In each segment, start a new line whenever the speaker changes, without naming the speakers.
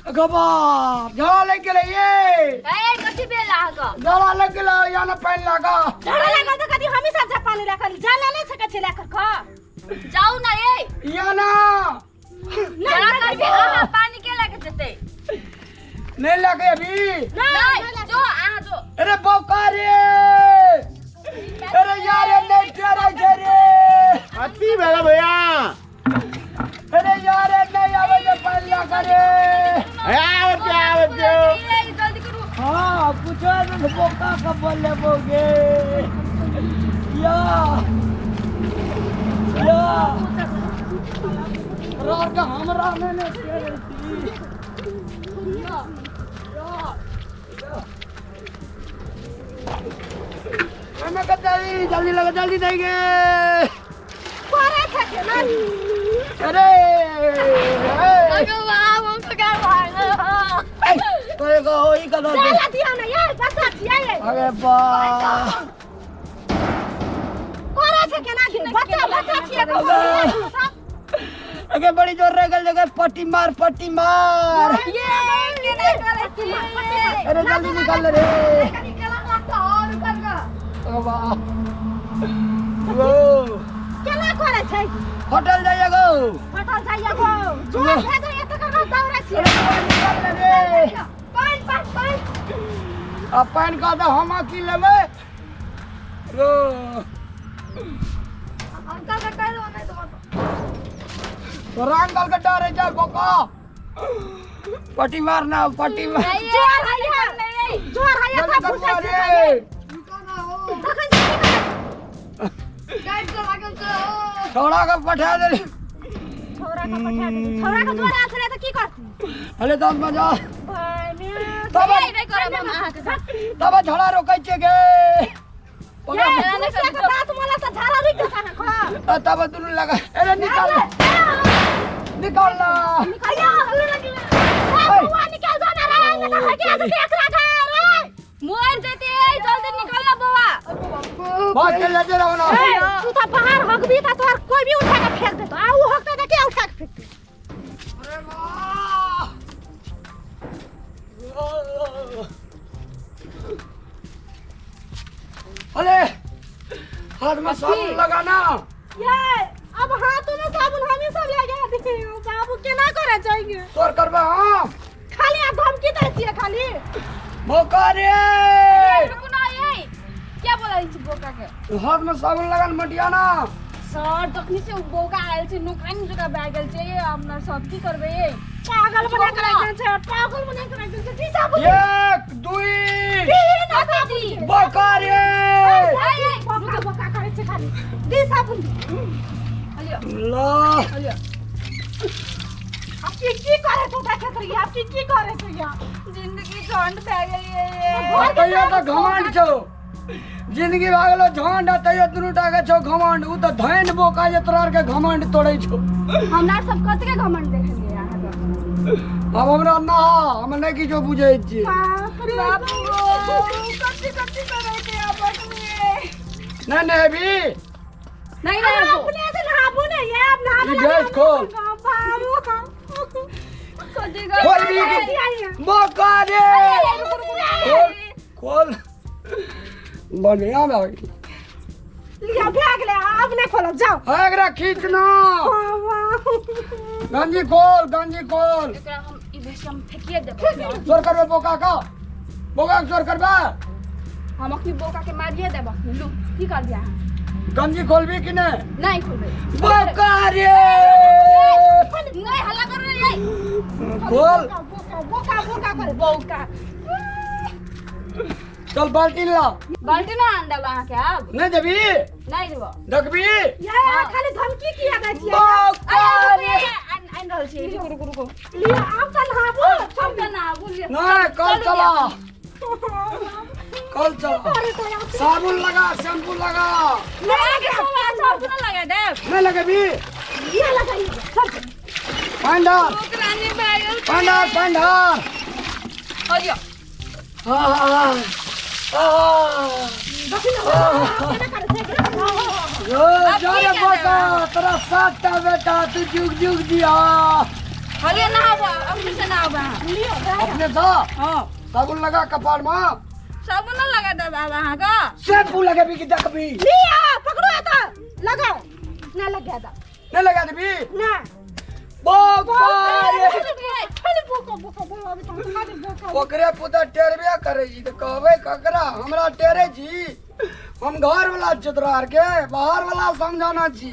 गो बाप, झड़ा लागि गेलै ये।
ए, कथी भेल अहाँके?
झड़ा लागि गेलै या ने पानि लागा।
झड़ा लागल तऽ कथी हमही सब जा पानी लए कऽ जा लए नहि सकै छियै लए कऽ खा।
जाउ ना ये।
या ना।
झड़ा करबे अहाँ, पानी के लए के जेतै?
नहीं लगे अभी।
नहीं, जो अहाँ जो।
अरे बौका रे, अरे यार, ये नहीं टेरे छे रे।
कथी भेल भैया?
अरे यार, ये नहीं आवे जे पानि लगा रे।
आबै छियौ, आबै छियौ।
ये, जल्दी करू।
हाँ, पूछो तो बोका का बोले बोगे या या रात का हमरा में ने टेरे छी। या या या हमें का जल्दी जल्दी लगा, जल्दी देंगे।
करे छै के ना।
अरे ए,
भगवान, हम तो क्या भागल।
तो एगो होई का दो।
जा ला दिया ना ये बच्चा छियै ये।
अरे बा।
करे छै केना के बच्चा बच्चा छियै तऽ
अबे। अगे बड़ी जोर रे गल जगह, पट्टी मार, पट्टी मार।
ये केना करै छी?
अरे जल्दी निकाल ले रे।
कनी केला लागता और कर गा।
ओ बा ओ।
केना करे छै?
होटल जाइए गो।
होटल जाइए गो, जोर भेजो एत कर दौड़ै छियै।
अरे निकाल ले रे।
पानि पानि पानि।
आ पानि का तो हम की लेबै रो?
अंकल के कहि दो नहीं तो
तोरा अंकल के डर है जा बोका। पट्टी मारना, पट्टी मार।
जोर हैया, जोर हैया।
जल्दी
तऽ
करबो
घुसै छै।
रे।
तखन की करबै?
छोड़ा के पठा दे।
छौड़ा के पठा देली, छौड़ा के जोर आयल छलै तऽ की करती?
अरे दम मजा।
भाय मे।
तब
नहीं करब हम अहाँके साथ।
तब झड़ा रोकै छियै गे।
ये घुसिया के दाँत मोला तऽ झाड़ा रुकि जेतै ने खा।
तब दुनू लगा, अरे निकाल, निकाल ना।
निकल जा, बउआ निकल जा ना रे, नहीं तऽ हगे जेतै एकरा घर रे।
मर जेतै, जल्दी निकल ना बौआ।
भाग के ले रहो ना।
ए, तू तऽ बाहर हगबी तऽ तोहर कोई भी उठा के फेंक देतो, आ उ हगतै तऽ के उठा के फेंकतै?
अरे वाह! अरे हाथ में साबुन लगाना।
ये अब हाथों में साबुन हम ही सब लगा दिए, बाबू केना करे जाएंगे?
तोर करबा हम।
खाली आ धमकी दै छियै खाली।
बोका रे।
रुकू ना ये, क्या बोलै छी बोका के?
हाथ में साबुन लगान मटियाना।
सर, तखनी से उ बोका आयल छै, नौकरानी जकाँ भए गेल छै। हमरा सब की करबै ये?
पागल बना के राखि देने छै, पागल बना के राखि देने छै। की साबुन?
एक, दुई।
तीन आ साबुन।
बोका रे।
बोका बोका करै छै खाली। दी साबुन।
ला।
अब की की करे तू? देखत रही अब की की करे तू या।
जिंदगी झंड भए गेल ये।
तैयो तऽ घमंड छौ, जिंदगी भए गेलो झंड, आ तैयो दुनू टा के छौ घमंड। उ तऽ धैन बोका जे तोरा आर के घमंड तोड़ै छौ।
हमरा सब कतेक घमंड देखलियै अहाँके?
आब हमरा ना, हम नहि किछो बुझै छियै।
बाप रे
बाप,
बाप।
कथी कथी करे के आपस में?
नहि नहि अभी।
नहीं
अरे
नहीं।
अपने से नहाबू नहीं है अब नहाबू।
ई ड्रेस खोल।
बाबू।
कथी?
खोल भी। बोका रे, खोल खोल, बढ़िया भए गेल।
लिया, भए गेलै, आब नहि खोलब, जाओ।
हाँ, एकरा खींचना। गंजी खोल, गंजी खोल।
एकरा हम ई भेष हम फेकिए देबै।
चोर करबे बोका का, बोका के चोर करबे।
हम अखनी बोका के मारिए देब अखनी। लू, की करबी अहाँ?
गंजी खोलबी कि नहीं?
नहीं खोलबै।
बोका रे।
नहीं, हल्ला करू नहीं।
खोल।
बोका बोका बोका करे।
बोका।
चल, बाल्टी ला।
बाल्टी ना आन देब अहाँके आब।
नहीं देबी?
नहीं देब।
देखबी?
ये खाली धमकी किया दै छियै?
बोका रे।
आनि आनि रहल छी, रुकू रुकू रुकू।
लिया, आब तऽ नहाबू।
हम तऽ नहाबू लिअ।
नहीं, कल चला, कल चला। साबुन लगा, शैम्पू लगा।
अहाँके साबुन लगा देब।
नहीं लगेबी?
लिया, लगाइए, चल।
पानि डाल।
नौकरानी भए गेल।
पानि डाल, पानि डाल।
अलियो।
हाँ हाँ हाँ हाँ।
देखी ना केना करै छै।
ओ जा रे बोका, तोरा सातटा बेटा, तू जुग जुग जिया।
हलिए नहाबो, अपने से नहाबो अहाँ।
लियो।
अपने सँ।
हाँ।
साबुन लगा कपार में।
साबुन न लगा देब आब अहाँके।
शैम्पू लगेबी कि देखबी?
लियो, पकड़ो एतऽ, लगाओ ना, लगा दो।
नहीं लगा देबी?
ना।
बोका रे।
खाली बोका बोका बोला, अभी तो खाली बोका।
ओकरे पुता टेरबे करे छी तऽ कहबै ककरा? हमरा टेरे छी? हम घर वाला छियै, तोरा आरके बाहर वाला समझाना छी।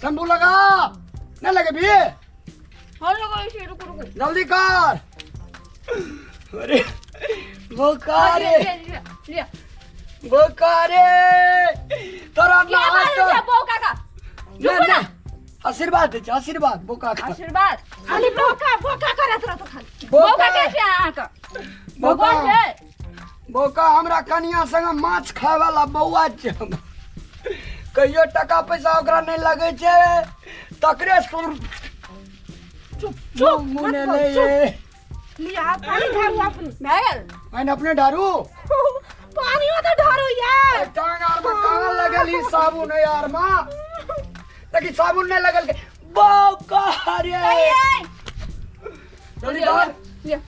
शैम्पू लगा, नहीं लगेबी?
हम लगै छी, रुकू रुकू।
जल्दी कर। अरे बोका रे।
लिअ, लिअ, लिअ।
बोका रे, तोरा
के मारै छै बोका का?
ना ना, आशीर्वाद दै छै, आशीर्वाद बोका का।
आशीर्वाद।
खाली बोका बोका करत रहतो खाली।
बोका के छै अहाँके?
बोका।
भगवान छै।
बोका हमरा कनिया संग माछ खाय वाला बौआ छै। कहियो टका पैसा ओकरा नहि लगै छै, तकरे सुर।
चुप चुप।
मुँह
मत
ने
बोल,
ले।
चुप। लिया, पानी ढारू अपने।
भए गेल।
मैंने अपने ढारू।
पानी तो ढारू यार।
टांग आर में कहाँ लगल ई साबुन है यार माँ? लेकिन साबुन नहीं लगल के बोका रे। जल्दी कर।
लिअ।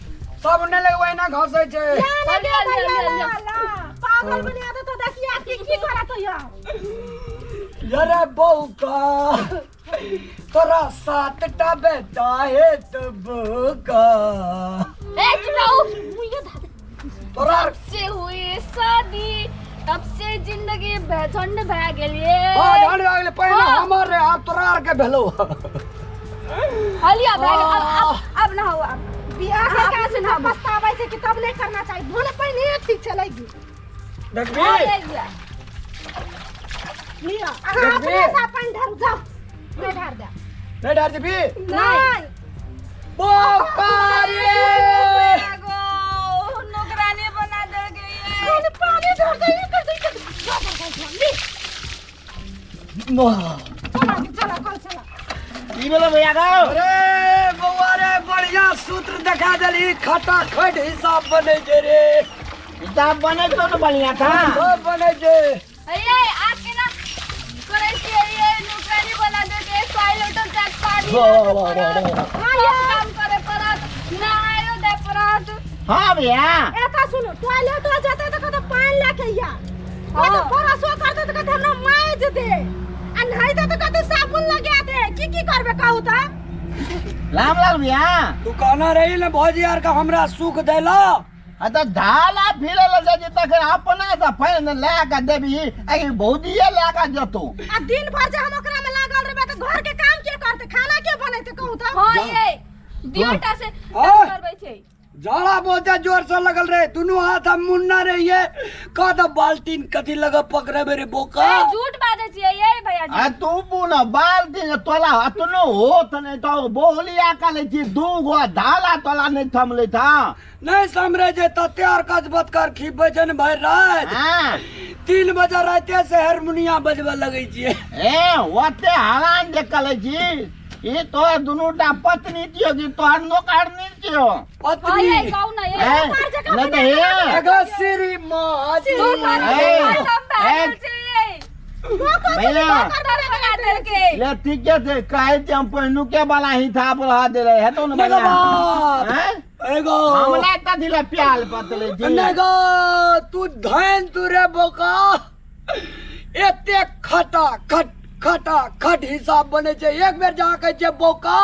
साबुन नहीं लगवे ना, घसै छै।
ना
लिअ,
ना।
लिअ,
लिया
लिअ,
ला ला, पागल बना दे तो। देखिए की की करत हो यार।
अरे बौका, तोरा 7 टा बेटा है तो बौका।
ए, चुप रहू।
मुइयो धा दे।
तोरा
से हुई शादी तब से जिंदगी झंड भए गेल ये।
हाँ, झंड भए गेलै। पहिने
हाँ।
हमर रहे, आब तोरा आर के भेलौ।
हलिया, भए गेल। अब अब अब ना हो अब।
बियाह के
अहाँ
काज
अपने
ना पछताबै छै कि तब नहीं करना चाहिए, भोले पहिने ठीक चलेगी।
देखबी।
हाँ, ले लिअ।
लिया, अहाँ
देखबी?
अपने से पानी ढारू, जाओ, नहीं ढार दे।
नहीं ढार देबी?
नहीं।
बोका रे।
एगो नौकरानी बना देल गेल।
पानी पानी ढार दे, ई कर दे, ई कर दे। जा जा जा जा, ली। चला चला, कल चला।
की भेलै भैया गौ?
अरे बौआ रे, बढ़िया सूत्र देखा देली। खटा खट हिसाब बनै छै रे।
हिसाब बनै छौ ने बढ़िया था।
सब बनै छै।
अरे, आज के ना करै छियै ये, नौकरानी बना दे के टॉयलेटो जात पानी
वाह, वाह, वाह, वाह, वाह।
सब काम करे पड़त, नहायो दे पड़त।
हाँ भैया।
एता सुनो, टॉयलेट हो जाता तो कहते पानी लेके आ।
हाँ।
तो ब्रशो करते तो कहते हमरा माइज दे, आ नहाइते तो कहते साबुन लगा दे। की की करबे कहू त?
रामलाल भैया।
तू कहना रही ने भौजी यार का हमरा सुख देला।
आ तऽ ढाला फिरल जाइ छै तखन अपना से पानि लए कऽ देबही आ भौजिए लए कऽ जेतौ?
आ दिन भर जे हम ओकरा में लागल रहबै तऽ घर के काम के करते, खाना के बनेते, कहू तऽ?
हाँ ये दियोटा से
हाँ।
करबै छै।
झाड़ा बहुते जोर से लगल रहे, दुनू हाथ हम मुन्ना रहिए कह the बाल्टीन कथी लगा पकड़े मेरे बोका।
ए, झूठ बाजै छियै ये भैया जी।
आ तू पुनः बाल्टी तोला अतनो होत नहि तऽ बोहलिया का लै छी दू गो, धाला तोला नहि थमलै था।
नहीं समरे जे तते और कचबत कर खीबै छै ने भरि राति। 3 बजे राते से हारमोनिया बजबे लगै छियै।
ए, ओते हरान जे कलै छी, ई तोहर दुनू टा पत्नी छियौ कि तोहर नौकरनी छियौ?
हाँ
पत्नी।
ये कहू ना ये।
हैं? नहि तऽ हे।
एगो श्री माँ जी।
ए, ए, भैया।
बना देलकै।
ले, ठीके छै, कहै छी हम पहिनुके वाला हिसाब रह देले हेतौ ने
नहीं
भैया?
बाप।
हैं?
एगो
हमरा कथी लए प्याल पतलै छी?
नहीं गो, तू धन तू रे बोका, एते खटा खट खटा खट हिसाब बने छै। एक बेर जहाँ कहै छियै बोका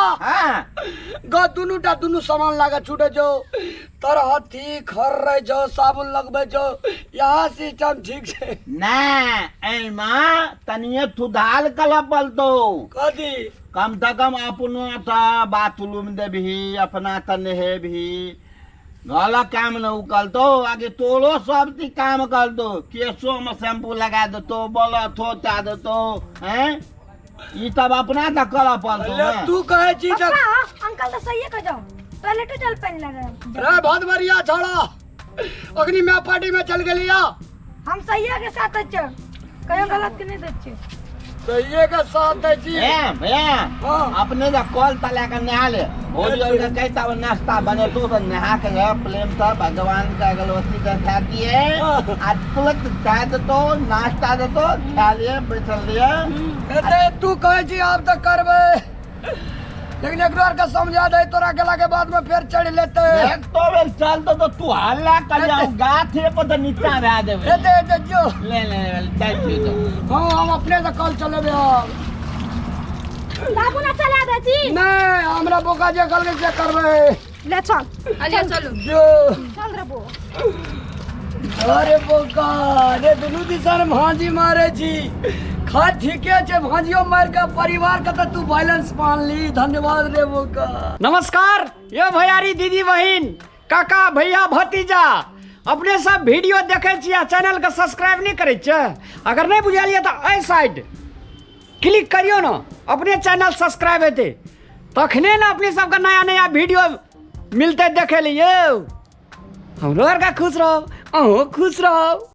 गो, दुनू टा दुनू सामान लागे छूटे छौ, तरहथी खर्रै छौ, साबुन लगबै छौ, यहाँ सिस्टम ठीक छै।
नै, एहिमे तनिए थुधाल कलऽ पड़तौ।
कथी?
कम से कम अपनो तऽ बाथरूम देबही, अपना तऽ नहेबही, घरक काम ने उकलतौ, आगे तोरो सब चीज काम करतौ, केशो में शैम्पू लगा देतौ, बलथो चा देतौ। हैं, ई सब अपना तऽ करऽ पड़तौ
ले।
ने।
तू कहै छी तऽ
पप्पा, अंकल तऽ सहिए कह जाओ, टॉयलेटो चल पानी लगा।
रे भदवरिया छौड़ा, अग्नि में पार्टी में चल गेलिया।
हम सहिए के साथ छियै, कहियो गलत के नहीं दै छियै।
सहिए के साथ दै छी।
ए भैया।
हाँ।
अपने जे कल तला के नहा ले, भौजी और के कहता वो नाश्ता बनेतो तो नहा के ले, प्रेम से भगवान का अगरबत्ती देखा दिए आ तुरंत चाय देतो, नाश्ता देतो, खा लिए, बैठल लिए।
एते तू कहै छी आब तऽ करबै। लेकिन एकरो आर के समझा दे, तोरा गेला के बाद में फेर चढ़ लेते।
एक तो बेर चल तो तू हल्ला कर जाऊ गाथे पर तो नीचा भए देबे।
एते एते जो।
ले ले ले जाइ छी तो।
हाँ, हम अपने से कल चलेबे अब।
बाबू ना चला दे छी।
नहीं, हमरा बोका जे कहलकै से करबै।
ले चल।
अच्छा चलू।
जो।
चल रे बो।
अरे बोका, रे दुनू दिसन भांजी मारे छी। खा ठीके छै, भांजियो मार के परिवार के त तू बैलेंस मान ली। धन्यवाद रे बोका। नमस्कार ये भैयारी दीदी बहिन काका भैया भतीजा, अपने सब वीडियो देखे छी आ चैनल के सब्सक्राइब नहीं करे छियै? अगर नहीं बुझलियै तऽ एहि साइड क्लिक करियौ ने, अपने चैनल सब्सक्राइब हेतै तखने ने अपने सबके नया नया वीडियो मिलतै देखे लिए। हमरो आरके खुश रहब, अहूँ खुश रहब।